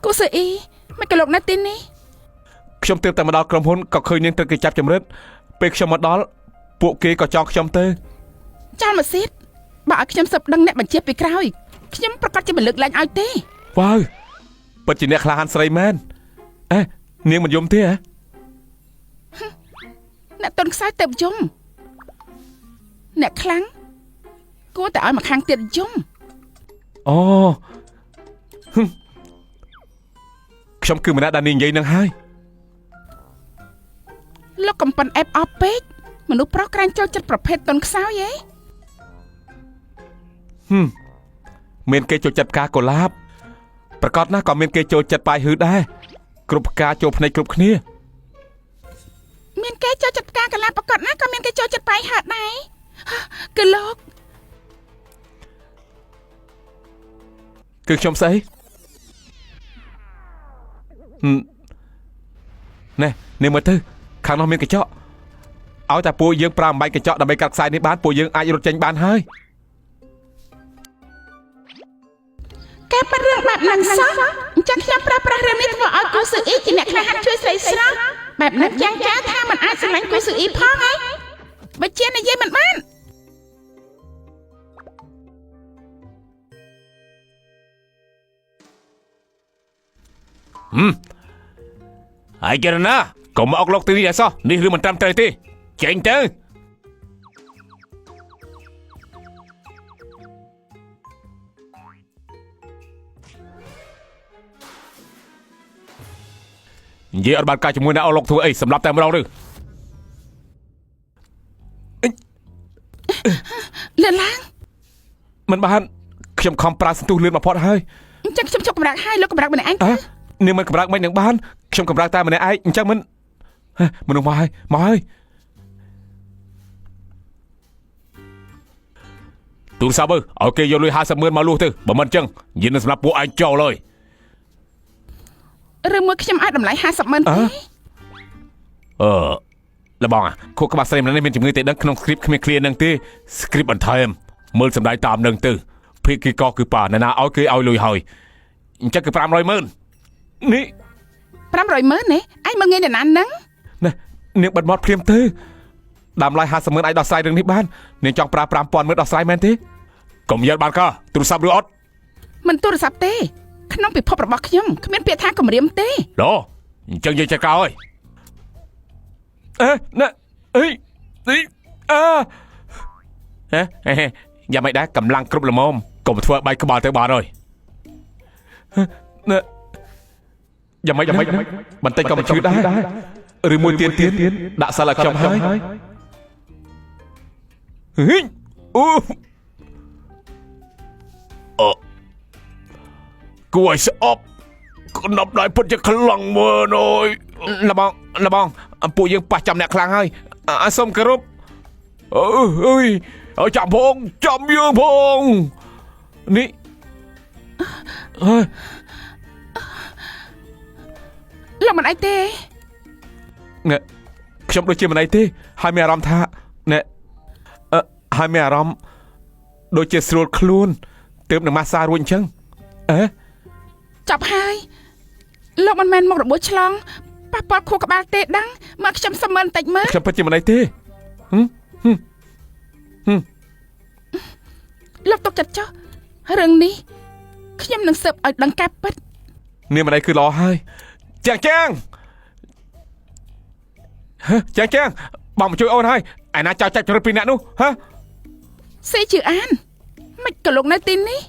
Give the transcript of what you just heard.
គូសឺអ៊ីមិនក៏លោកនៅទីនេះ ខ្ញុំទើបតែមកដល់ក្រុមហ៊ុនក៏ឃើញនាងត្រូវគេចាប់ជំរិតពេលខ្ញុំមកដល់ពួកគេក៏ចងខ្ញុំទៅ ចាល់មកស៊ីតបើឲ្យខ្ញុំសឹបដឹងអ្នកបញ្ជាពីក្រោយខ្ញុំប្រកាសជាមិនលើកលែងឲ្យទេ វ៉ាវពិតជាអ្នកក្លាហានស្រីមែនអេនាងមិនយំទេហ៎ អ្នកតុនខ្សោយទៅយំអ្នកខ្លាំងគួរតែឲ្យមកខាងទៀតយំ អូហឹមខ្ញុំគឺម្នាក់ដែលនាងនិយាយនឹងហើយ លោកកំប៉ុនអែបអប់ពេកមនុស្សប្រុសក្រាញ់ចូលចិត្តប្រភេទតុនខ្សោយហ៎ ហឹមមានគេចូលចិត្តផ្កាកុលាបប្រកាសណាស់ក៏មានគេចូលចិត្តបាយហឺដែរគ្រប់ផ្កាចូលភ្នែកគ្រប់គ្នា មានគេចូលចិត្តផ្កាកលាប្រកាសណាក៏មានគេចូលចិត្តបាយហឺតដែរគឺលោក គឺខ្ញុំស្អីហឹមណែនាងមើលទៅខាងនោះមានកញ្ចក់ឲ្យតែពួកយើងប្រើអំបែកកញ្ចក់ដើម្បីកាត់ខ្សែនេះបានពួកយើងអាចរត់ចេញបានហើយ កែប៉ាត់រឿងបែបហ្នឹងសោះអញ្ចឹងខ្ញុំប្រើប្រាស់រឿងនេះធ្វើឲ្យគូស៊ឺអ៊ីជាអ្នកក្លាហានជួយស្រីស្រស់បែបហ្នឹងចាំងចាថាมันអាចស្រឡាញ់គូស៊ឺអ៊ីផងហ៎បើជានិយាយមិនបាន ហើយគេណាកុំមកអុកលុកទីនេះឲ្យសោះនេះរឿងមិនត្រឹមត្រូវទេចេញទៅនិយាយអត់បានការជាមួយអ្នកអុកលុកធ្វើអីសម្រាប់តែម្ដងឬ លឿនឡើង មិនបានខ្ញុំខំប្រើសន្ទុះលឿនបំផុតហើយ អញ្ចឹងខ្ញុំជប់កម្រាកហើយលោកកម្រាកម្នាក់ឯង អើនាងមិនកម្រើកមិននឹងបានខ្ញុំកម្រើកតែម្នាក់ឯងអញ្ចឹងមិនហេមនុស្សមកហើយមកហើយទូរស័ព្ទអើឲ្យគេយកលុយ50ម៉ឺនមកលួសទៅបើមិនអញ្ចឹងយាននឹងសម្រាប់ពួកឯងចោលហើយ ឬមួយខ្ញុំអាចតម្លៃ50ម៉ឺនទេ អឺលបងអាខួរក្បាលស្រីម្នាក់នេះមានជំងឺទេដឹងក្នុង script គ្មាន clear នឹងទេ script បន្ថែមមើលសម្ដែងតាមនឹងទៅភាគីកគឺប៉ាណែណាឲ្យគេឲ្យលុយហើយអញ្ចឹងគឺ500ម៉ឺននេះ 500ម៉ឺនណាឯងមើលងាយដល់ណាហ្នឹង ណែនាងបិទមាត់ភ្លាមទៅដើមឡើយ50ម៉ឺនអាចដោះស្រាយរឿងនេះបាននាងចង់ប្រើ5000ម៉ឺនដោះស្រាយមែនទេកុំយកបានកាទូរស័ព្ទឬអត់ មិនទូរស័ព្ទទេក្នុងពិភពរបស់ខ្ញុំគ្មានពាក្យថាគម្រាមទេ ឡូអញ្ចឹងយើងចាត់ការហើយអេណែអេអេអើហេហេយ៉ាងម៉េចដែរកម្លាំងគ្រប់ល្មមកុំធ្វើឲ្យបែកក្បាលទៅបានហើយណែយ៉ាងម៉េចយ៉ាងម៉េចបន្តិចក៏មិនឈឺដែរឬមួយទៀតទៀតដាក់សិលឲ្យខ្ញុំហើយហេអូអគួរឲ្យស្អប់ កណ្ដាប់ដៃពិតជាខ្លាំងមើលអើយលបងលបងអំពួកយើងប៉ះចំអ្នកខ្លាំងហើយអាសូមគោរពអើអើយឲ្យចាំផងចាំយើងផងនេះអើយ លោកមិនអីទេ ណែខ្ញុំដូចជាមិនអីទេហើយមានអារម្មណ៍ថាណែអឺហើយមានអារម្មណ៍ដូចជាស្រួលខ្លួនទើបនឹងម៉ាស្សារួចអញ្ចឹងអេ ចាប់ហើយលោកមិនមែនមករបួសឆ្លងប៉ះពាល់ខួរក្បាលទេដឹងមកខ្ញុំសុំមើលបន្តិចមើល ខ្ញុំពិតជាមិនអីទេហឹមហឹម លោកទុកចិត្តចុះរឿងនេះខ្ញុំនឹងស៊ើបឲ្យដឹងការពិត នាងមិនអីគឺល្អហើយចាងចាងហ៎ចាងចាងបងមកជួយអូនហើយឯណាចោលចាច់ចរិតពីរអ្នកនោះហ៎ សេជឿអានមិនក៏លោកនៅទីនេះ